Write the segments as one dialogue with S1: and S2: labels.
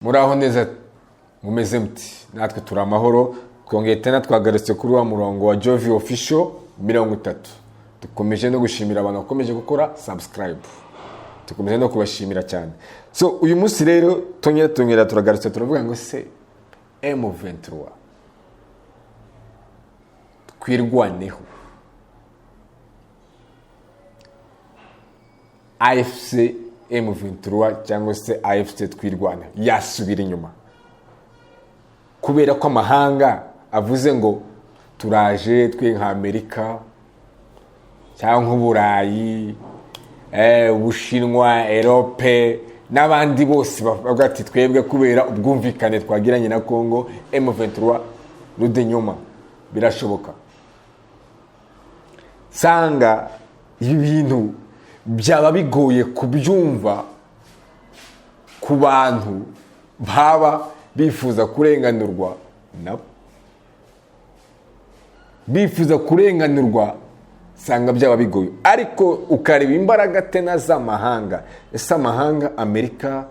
S1: Muraho neza, mumeze muti? Natwe turi amahoro. Twongeye tena twagarutse kuri wa murongo wa Jovi Official 30. Dukomeje no gushimira abantu bakomeje gukora subscribe, dukomeje no kubashimira cyane. So uyu munsi rero tongera turagarutse, turavuga ngo se M23 twirwaneho, AFC M23 cyangwa se AFC twirwana yasubira inyuma kubera ko amahanga avuze ngo turaje, twe nka Amerika cyangwa nk'Uburayi, Ubushinwa, Europe n'abandi bose bavuga ati twebwe kubera ubwumvikane twagiranye na Congo, M23 rude nyuma. Birashoboka sanga ibi bintu byaba bigoye kubyumva ku bantu baba bifuza kurenganurwa, nabo bifuza kurenganurwa, sanga byaba bigoye. Ariko ukareba imbaraga tena z'amahanga. Ese amahanga, Amerika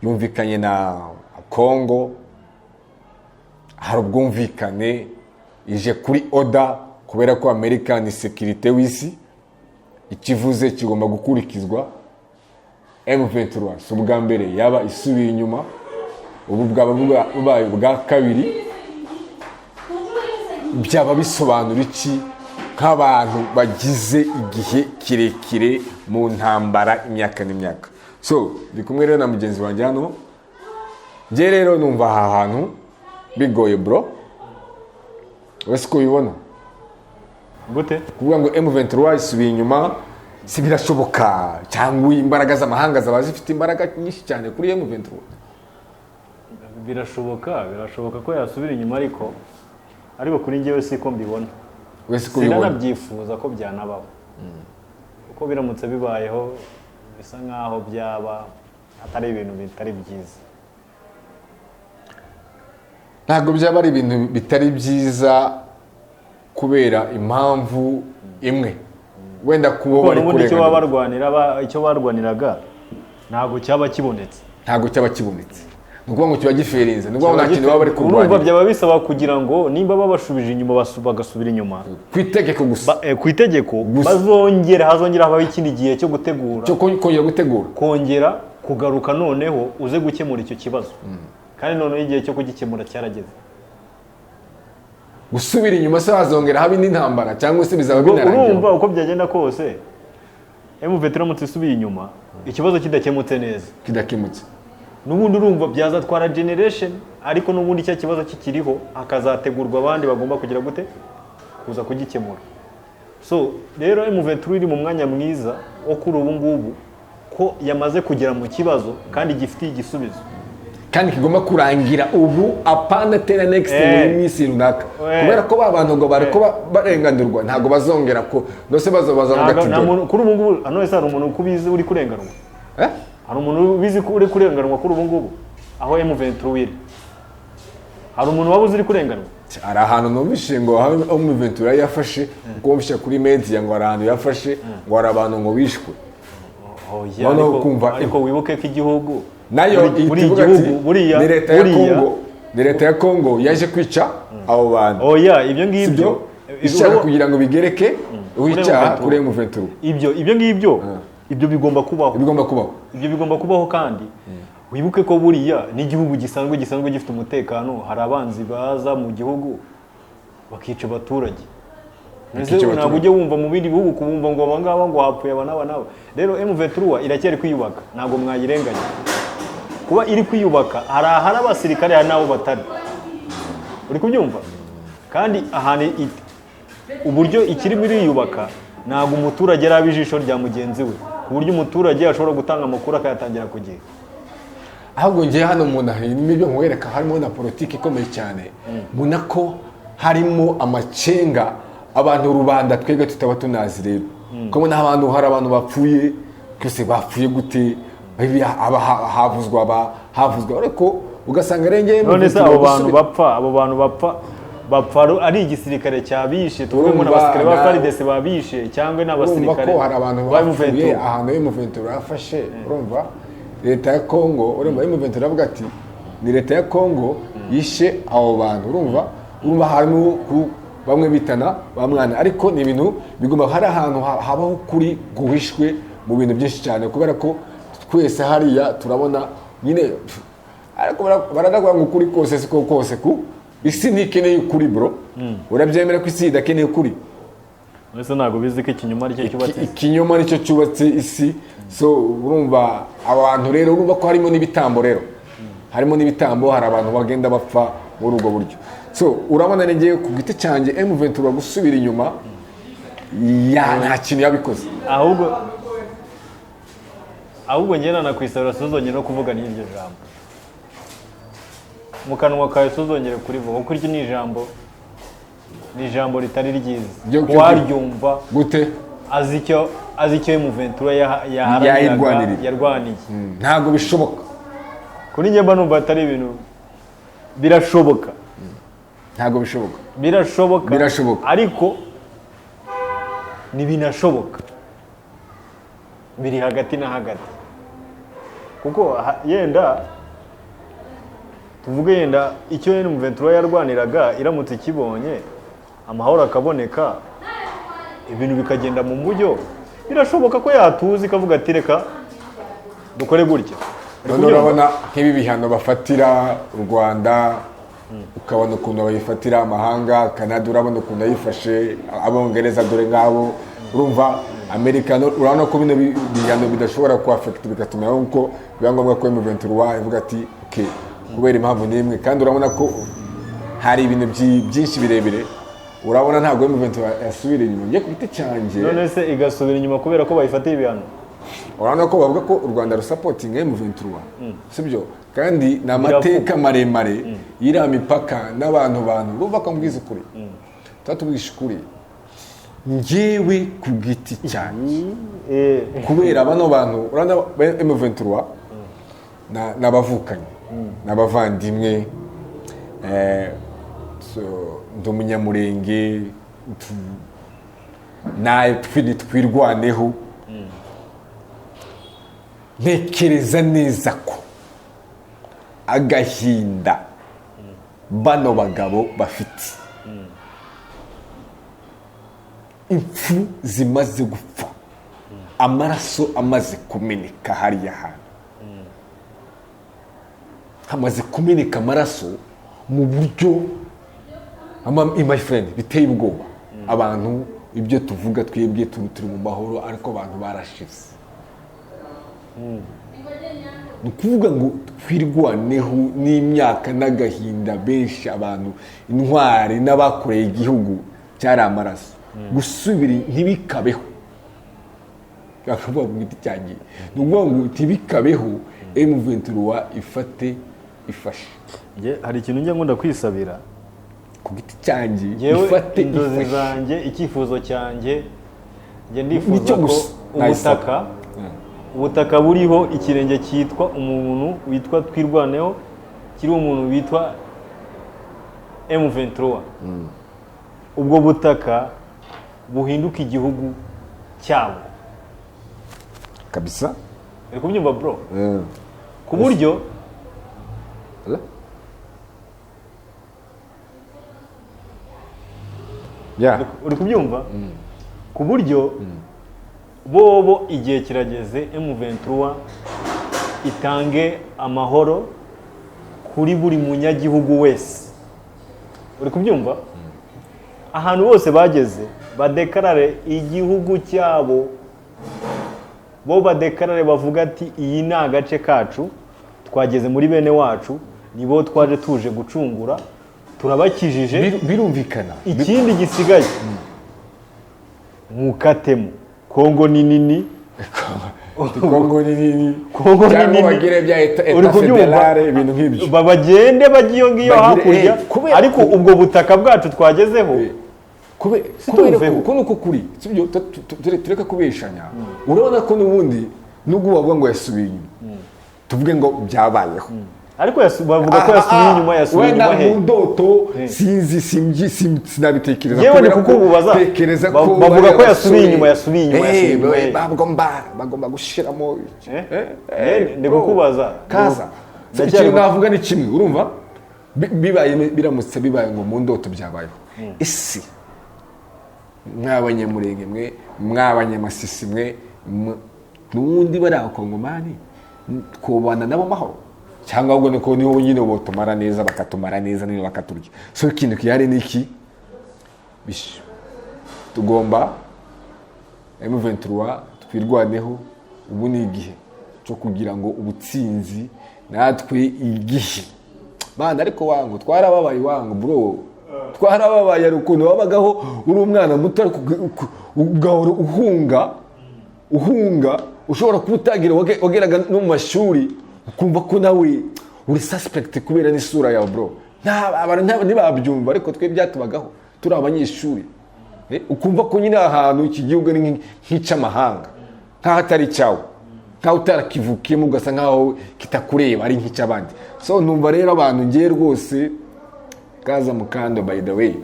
S1: yumvikanye na Congo, hari ubwumvikane, ije kuri order kubera ko Amerika ni sécurité w'isi, ikivuze kigomba gukurikizwa. M23 si ubwa mbere yaba isubiye inyuma, ubu bwaba bubaye ubwa kabiri. Byaba bisobanura iki nk'abantu bagize igihe kirekire mu ntambara, imyaka n'imyaka? So ndi kumwe rero na mugenzi wanjye hano. Njye rero numva aha hantu bigoye, bro. Wese uko ubibona?
S2: Gute?
S1: Kuvuga ngo M23 isubiye inyuma, si birashoboka? Cyangwa imbaraga z'amahanga zaba zifite imbaraga nyinshi cyane kuri M23?
S2: Birashoboka ko yasubira inyuma, ariko kuri njyewe siko mbibona.
S1: Wese uko ubibona?
S2: Sinanabyifuza ko byanabaho, kuko biramutse bibayeho bisa nkaho byaba atari ibintu bitari byiza.
S1: Ntabwo byaba ari ibintu bitari byiza kubera impamvu imwe, wenda kuba
S2: kuko
S1: bari
S2: n'ubundi icyo baba
S1: kurenganurwa.
S2: barwanira, icyo barwaniraga ntabwo cyaba kibonetse.
S1: Ntabwo cyaba kibonetse, ni ukuvuga ngo kiba giferinze, ni ukuvuga ngo nta kintu baba bari
S2: Urumva,
S1: kurwanira.
S2: byaba bisaba kugira ngo nimba babashubije inyuma, bagasubira inyuma
S1: ku itegeko gusa.
S2: Ku itegeko.
S1: Gusa.
S2: Hazongera habaho ikindi gihe cyo gutegura,
S1: cyo kongera gutegura,
S2: kongera kugaruka noneho uze gukemura icyo kibazo, kandi noneho igihe cyo kugikemura cyarageze.
S1: Gusubira inyuma se hazongera haba indi ntambara cyangwa se bizaba
S2: Ubwo
S1: binarangiye?
S2: urumva, uko byagenda kose, M23 iramutse isubiye inyuma ikibazo kidakemutse neza,
S1: kidakemutse,
S2: n'ubundi urumva byazatwara generation, ariko n'ubundi cya kibazo kikiriho, hakazategurwa abandi bagomba kugira gute, kuza kugikemura. So rero M23 iri mu mwanya mwiza wo kuri ubu ngubu ko yamaze kugera mu kibazo kandi gifitiye igisubizo,
S1: kandi kigomba kurangira ubu, apana tena next muri minsi runaka, kubera ko ba bantu ngo bari ko barenganurwa, ntabwo bazongera ko ndose bazavuga ati
S2: Nta
S1: dore.
S2: muntu kuri ubu ngubu hano wese, hari umuntu ubizi uri kurenganwa?
S1: Eh?
S2: Hari umuntu ubizi ko uri kurenganwa kuri ubu ngubu aho M23 iri? Hari umuntu waba uzi uri kurenganwa?
S1: Hari ahantu numvise ngo M23 yafashe, kuko wumvise kuri media ngo hari ahantu yafashe, ngo hari abantu ngo bishwe.
S2: Oya,
S1: Noneho kumva-
S2: ariko wibuke ko igihugu
S1: Nayo ihita
S2: buri
S1: ivuga
S2: gihugu
S1: ati
S2: buriya
S1: ni leta ya
S2: buriya
S1: Congo, ni leta ya Congo yaje kwica abo bantu.
S2: Oya, ibyo ngibyo
S1: Sibyo, ishaka kugira ngo bigereke uw'icyaha
S2: M23.
S1: kuri M23.
S2: Ibyo ngibyo, ibyo bigomba kubaho.
S1: Bigomba kubaho.
S2: Ibyo bigomba kubaho, kandi wibuke ko buriya n'igihugu gisanzwe gifite umutekano, hari abanzi baza mu gihugu bakica abaturage. Mbese
S1: Bakica
S2: ntabwo
S1: abaturage.
S2: ujya wumva mu bindi bihugu kubumva ngo aba ngaba ngo hapfuye aba n'aba n'aba. Rero M23 iracyari kwiyubaka, ntabwo mwayirenganya kuba iri kwiyubaka. Hari ahari abasirikare, hari n'abo batari, uri kubyumva? Kandi ahantu uburyo ikirimo iriyubaka, ntabwo umuturage araba ijisho rya mugenzi we, ku buryo umuturage ashobora gutanga amakuru akayatangira ku gihe.
S1: Ahubwo ngiye hano umuntu harimo ibyo nkwereka, harimo na politiki ikomeye cyane, mbona ko harimo amacenga abantu rubanda twebwe tutaba tunazi. Rero kuko mbona abantu, hari abantu bapfuye, twese bapfuye gute? Aba havuzwa, aba havuzwa, ariko ugasanga arengeye.
S2: None se abo bantu bapfa, abo bantu bapfa ari igisirikare cyabishe, tuvuge ngo
S1: Urumva,
S2: n'abasirikare ba FARDC babishe cyangwa
S1: urumva
S2: n'abasirikare
S1: ko hari abantu
S2: ba
S1: bapfuye
S2: M23?
S1: Ahantu M23 yafashe, urumva leta ya Congo, urumva M23 iravuga ati Ni leta ya Kongo yishe abo bantu. Urumva harimo bamwe bitana ba mwana, ariko ni ibintu bigomba, hari ahantu habaho ukuri guhishwe mu bintu byinshi cyane, kubera ko twese hariya turabona nyine, ariko baranavuga ngo ukuri kose siko kose, ku isi ntikeneye ukuri, bro. Urabyemera ko isi idakeneye ukuri?
S2: Mbese ntabwo bizi ko ikinyoma aricyo cyubatse isi?
S1: Ikinyoma nicyo cyubatse isi. So urumva abantu rero, urumva ko harimo n'ibitambo rero, harimo n'ibitambo, hari abantu bagenda bapfa muri ubwo buryo. So urabona ngewe ku giti cyanjye, M23 gusubira inyuma ya nta kintu yabikoze.
S2: Ahubwo njye nanakwisabira suzongere no kuvuga n'iryo jambo mu kanwa kawe, suzongere kurivuga, kuko iryo ni ijambo ritari ryiza. Uwaryumva
S1: Gute?
S2: azi icyo M23 yaharaniraga.
S1: Yayirwaniriye.
S2: Yarwaniye.
S1: Ntabwo bishoboka.
S2: Kuri njye mba numva atari ibintu birashoboka.
S1: Ntabwo bishoboka.
S2: Birashoboka.
S1: Birashoboka.
S2: Ariko ntibinashoboka, biri hagati na hagati, kuko yenda tuvuge yenda icyo M23 yarwaniraga iramutse ikibonye, amahoro akaboneka, ibintu bikagenda mu mujyo, birashoboka ko yatuza ikavuga ati: "Reka dukore gutya." Uri
S1: None
S2: kubyumva?
S1: urabona nk'ibi bihano bafatira u Rwanda, ukabona ukuntu babifatira amahanga, Canada urabona ukuntu yayifashe, Abongereza dore ngabo, urumva Amerika, urabona ko bino bihano bidashobora kuaffecta bigatuma nkuko biba ngombwa ko M23 ivuga ati: "Okay," kubera impamvu n'imwe. Kandi urabona ko hari ibintu byinshi birebire, urabona ntabwo M23 yasubira inyuma, njye ku giti cyanjye.
S2: None se igasubira inyuma kubera ko bayifatiye ibihano?
S1: Urabona ko bavuga ko u Rwanda rusupportinga M23, sibyo? Kandi ni amateka maremare y'iriya mipaka n'abantu bantu urumva ko mbwiza ukuri, tuba tubwishe ukuri. Njyewe ku giti cyanjye, kubera bano bantu, urabona M23 ni abavukanyi, ni abavandimwe, so, ndi Umunyamurenge, natwe twirwaneho. Ntekereza neza ko agahinda bano bagabo bafite, impfu zimaze gupfa, amaraso amaze kumeneka hariya hantu, hamaze kumeneka amaraso mu buryo my friend, biteye ubwoba. Abantu ibyo tuvuga twebwe turi mu mahoro, ariko abantu barashize. Ni ukuvuga ngo twirwaneho n'imyaka n'agahinda benshi, abantu intwari n'abakoreye igihugu cyari amaraso, gusubira ntibikabeho. Bakavuga ku giti cyanjye, ni ukuvuga ngo ntibikabeho, M23 ifate ifashe.
S2: Njye hari ikintu njya nkunda kwisabira.
S1: Ku giti cyanjye,
S2: Njyewe
S1: ifate
S2: inzozi
S1: ifashe.
S2: zanjye, icyifuzo cyanjye, njye ndifuza
S1: Nicyo
S2: ko
S1: gusa nayisaba.
S2: ubutaka buriho ikirenge cyitwa umuntu witwa Twirwaneho, kiriho umuntu witwa M23, ubwo butaka buhinduka igihugu cyabo.
S1: Kabisa.
S2: Uri kubyumva, bro? Ku buryo
S1: Ala? Yeah.
S2: Uri kubyumva, ku buryo bobo igihe kirageze M23 itange amahoro kuri buri munyagihugu wese. Uri kubyumva? Ahantu hose bageze badeclare igihugu cyabo, bo badeclare bavuga ati: "Iyi ni agace kacu, twageze muri bene wacu, nibo twaje tuje gucungura, turabakijije."
S1: Birumvikana.
S2: Ikindi gisigaye mukatemo, Kongo ni nini.
S1: Kongo ni nini.
S2: Kongo ni
S1: Cyangwa
S2: nini.
S1: bagire bya état
S2: Uri
S1: état
S2: kubyumva?
S1: fédéral, ibintu nk'ibyo.
S2: Bagende bajye iyo ngiyo hakurya, ariko ubwo butaka bwacu twagezeho
S1: Kubera
S2: Tuveho.
S1: ko nuko kuri sibyo, tureke kubeshanya. Urabona ko n'ubundi nubwo bavuga ngo yasubiye inyuma, tuvuge ngo byabayeho.
S2: Ariko bavuga ko yasubiye inyuma, yasubiye
S1: Wenda
S2: inyuma he?
S1: mu ndoto, sinzi, sinabitekereza.
S2: Yewe ni
S1: Kubera ko
S2: kukububaza.
S1: tekereza ko
S2: Bavuga ko
S1: bariya
S2: yasubiye
S1: basore-
S2: inyuma, yasubiye inyuma, yasubiye inyuma, eh.
S1: Bagomba gushyiramo
S2: Eh?
S1: Eh,
S2: Ndi
S1: bro,
S2: kukubaza.
S1: Kaza
S2: Ndacyari
S1: Ikintu navuga ni kimwe, urumva, bibaye, biramutse bibaye ngo mu ndoto byabayeho, isi mw'Abanyamurenge mwe, mw'Abanyamasisi mwe, n'ubundi bari Abakongomani, twubana nabo amahoro, cyangwa ahubwo niko niho nyine botumara neza, bakatumara neza niba bakaturya. So ikintu gihari ni iki? Tugomba M23 twirwaneho. Ubu ni igihe cyo kugira ngo ubutsinzi natwe igihe bana. Ariko wangu, twarababaye wangu, bro, twarababaye. Hari ukuntu wabagaho uri umwana muto, ariko ugahora uhunga, uhunga, ushobora kuba utagira wageraga no mu mashuri ukumva ko nawe uri suspect kubera n'isura yawe, bro. Abantu ntibabyumva, ariko twe byatubagaho turi abanyeshuri. Ukumva ko nyine ahantu iki gihugu ari nk'icy'amahanga, nk'aho atari icyawe, nk'aho utarakivukiyemo, ugasa nk'aho kitakureba, ari nk'icy'abandi. So numva rero abantu, ngiye rwose kaza mukando, by the way,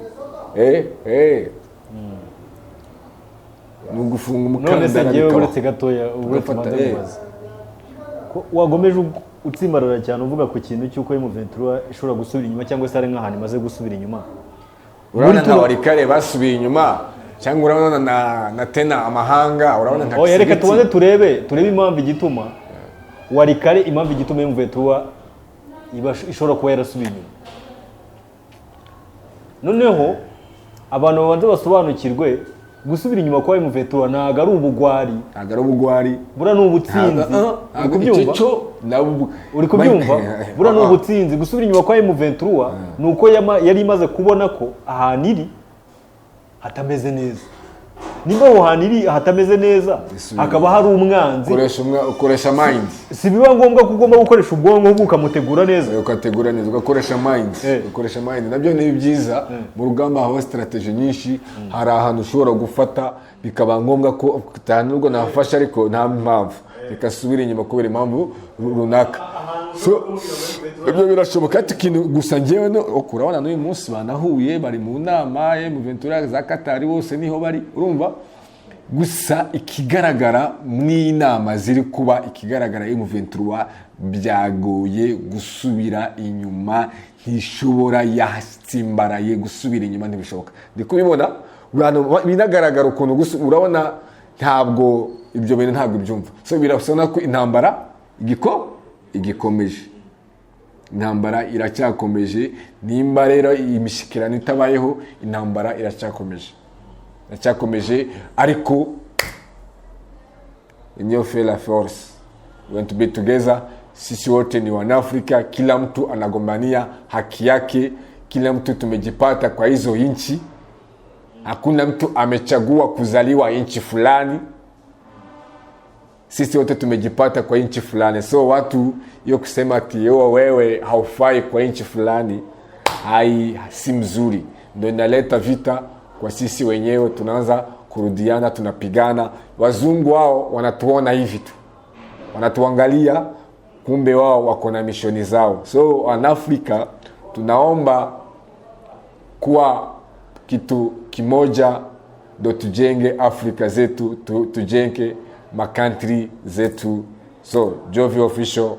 S1: ni ugufunga
S2: None se
S1: umukandara
S2: ngewe,
S1: bikabaho.
S2: Uretse gatoya, uretse
S1: Ugafata,
S2: manze nkubaze. Ko wagomeje utsimbarara cyane uvuga ku kintu cy'uko M23 ishobora gusubira inyuma, cyangwa se hari nk'ahantu imaze gusubira inyuma?
S1: Urabona
S2: Muri
S1: nka Walikale basubiye inyuma, cyangwa urabona na tena amahanga, urabona nka
S2: Oya, reka
S1: Kisegeti.
S2: tubanze turebe impamvu igituma Walikale, impamvu igituma M23 ishobora kuba yarasubiye inyuma. Noneho abantu babanze basobanukirwe, gusubira inyuma kwa M23 ntabwo ari ubugwari.
S1: Ntabwo ari ubugwari.
S2: Buriya ni ubutsinzi. Uri
S1: Ntabwo
S2: kubyumva?
S1: icyo cyo nabo.
S2: Uri kubyumva? Buriya ni ubutsinzi. Gusubira inyuma kwa M23 ni uko yari imaze kubona ko ahantu iri hatameze neza. Nimba aho hantu iri hatameze neza,
S1: Isubira.
S2: hakaba hari umwanzi,
S1: Ukoresha mind.
S2: Si biba ngombwa ko ugomba gukoresha ubwonko bwe ukamutegura neza?
S1: Ukategura neza, ugakoresha mind. Ugakoresha mind nabyo ni byiza. Mu rugamba haba strategy nyinshi. Hari ahantu ushobora gufata bikaba ngombwa ko nubwo nafashe, ariko nta mpamvu, reka subire inyuma kubera impamvu runaka. So ibyo birashoboka, ariko ikintu gusa ngewe no ok, urabona n'uyu munsi banahuye, bari mu nama M23 za Katari, bose niho bari, urumva. Gusa ikigaragara n'inama ziri kuba, ikigaragara M23 byagoye gusubira inyuma, ntishobora, yatsimbaraye, gusubira inyuma ntibishoboka. Ndi kubibona abantu binagaragara ukuntu urabona ntabwo ibyo bintu ntabwo ibyumva. So birasa ko intambara igikomeje, intambara iracyakomeje. Nimba rero iyi mishyikirano itabayeho, intambara iracyakomeje, iracyakomeje. Ariko union fait la force. We want to be together. Sisi wote ni Wanaafrika, kila mtu anagombania haki yake, kila mtu tumejipata kwa hizo nchi. Hakuna mtu amechagua kuzaliwa nchi fulani, sisi wote tumejipata kwa nchi fulani. So watu hiyo kusema ati yo wewe haufai kwa nchi fulani hai si mzuri, ndo inaleta vita kwa sisi wenyewe. Tunaanza kurudiana, tunapigana. Wazungu wao wanatuona hivi tu, wanatuangalia, kumbe wao wako na mission zao. So Wanaafrika tunaomba kuwa kitu kimoja ndo tujenge Afrika zetu, tujenge macountry zetu. So Jovi Official.